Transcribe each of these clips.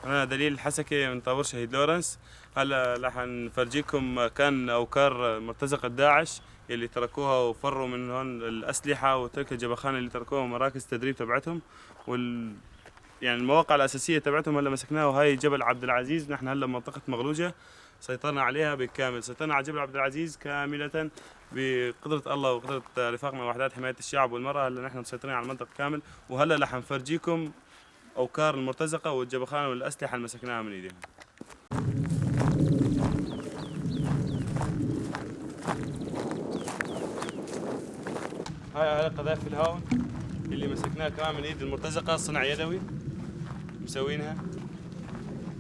أنا دليل الحسكة من طابور شهيد لورنس. هلا رح نفرجيكم مكان أوكار مرتزقة داعش اللي تركوها وفروا من هون الأسلحة وترك الجبخانة اللي تركوها ومراكز التدريب تبعتهم يعني المواقع الأساسية تبعتهم هلا مسكناها، وهي جبل عبد العزيز. نحن هلا بمنطقة مغلوجة سيطرنا عليها بالكامل، سيطرنا على جبل عبد العزيز كاملة بقدرة الله وقدرة رفاقنا وحدات حماية الشعب والمرأة. هلا نحن مسيطرين على المنطقة كامل، وهلا رح نفرجيكم أوكار المرتزقة والجبخانة والأسلحة اللي مسكناها من إيديهم. هاي قذائف الهاون اللي مسكناها كمان من ايد المرتزقة، صنع يدوي مسوينها.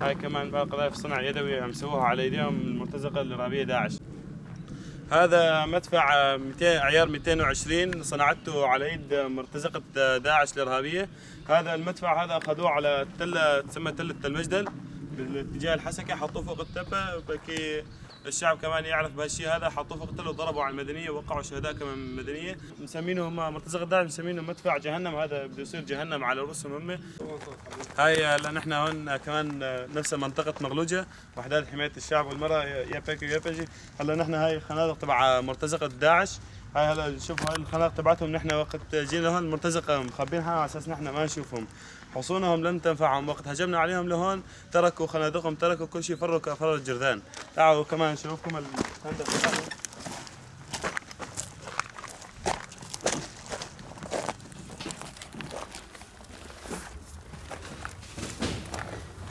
هاي كمان بقى قذائف صنع يدوي عم يسووها على ايديهم المرتزقة الإرهابية داعش. هذا مدفع 200 عيار 220 صنعته على ايد مرتزقة داعش الإرهابية. هذا المدفع هذا اخذوه على التلة تسمى تلة المجدل بالاتجاه الحسكة، حطوه فوق التبة بكي الشعب كمان يعرف بهالشيء هذا. حطوه فوق التلة وضربوا على المدنية ووقعوا شهداء كمان مدنية. مسمينه هم مرتزقة داعش مسمينه مدفع جهنم، هذا بده يصير جهنم على رؤوسهم هم. هاي هلا نحن هون كمان نفس منطقة مغلوجة وحدات حماية الشعب والمرأة يا بيكي يا بيجي. هلا نحن هاي خنادق تبع مرتزقة داعش. هاي هلا شوفوا هاي الخنادق تبعتهم. نحن وقت جينا لهون المرتزقة مخبينها على اساس نحن ما نشوفهم، حصونهم لم تنفعهم. وقت هجمنا عليهم لهون تركوا خنادقهم، تركوا كل شيء، فروا كفر الجرذان. تعالوا كمان نشوفكم الخندق تبعهم.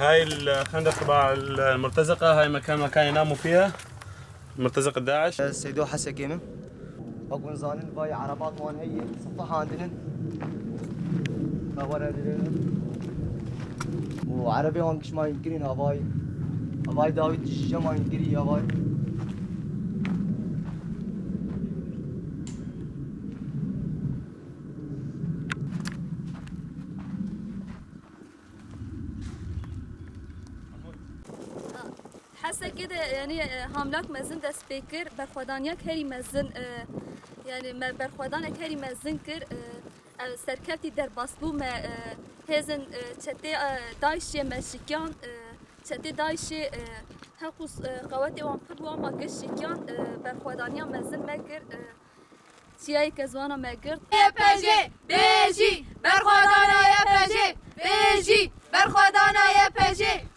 هاي الخندق تبع المرتزقة، هاي مكان يناموا فيها مرتزقة داعش. سيدو حسكينة أقول زانن باي عربات وان هي صفحة عندنا وعربي وان كش ما ينكرين هاي هاي داويد جما ينكري هاي. حاسه كده يعني هاملاك مزن دست بكر برخودانيا كهري مزن يعني ما برخودان كهري مزن كر سركبتي در باسبو ما هزن تشتي دايشي ما شكيان تشتي دايشي حقوس قواتي وان قبوا ما كشكيان برخودانيا مزن مكر تياي كزوانا مكر. يا بيجي برخودانا يا بيجي بيجي برخودانا يا بيجي.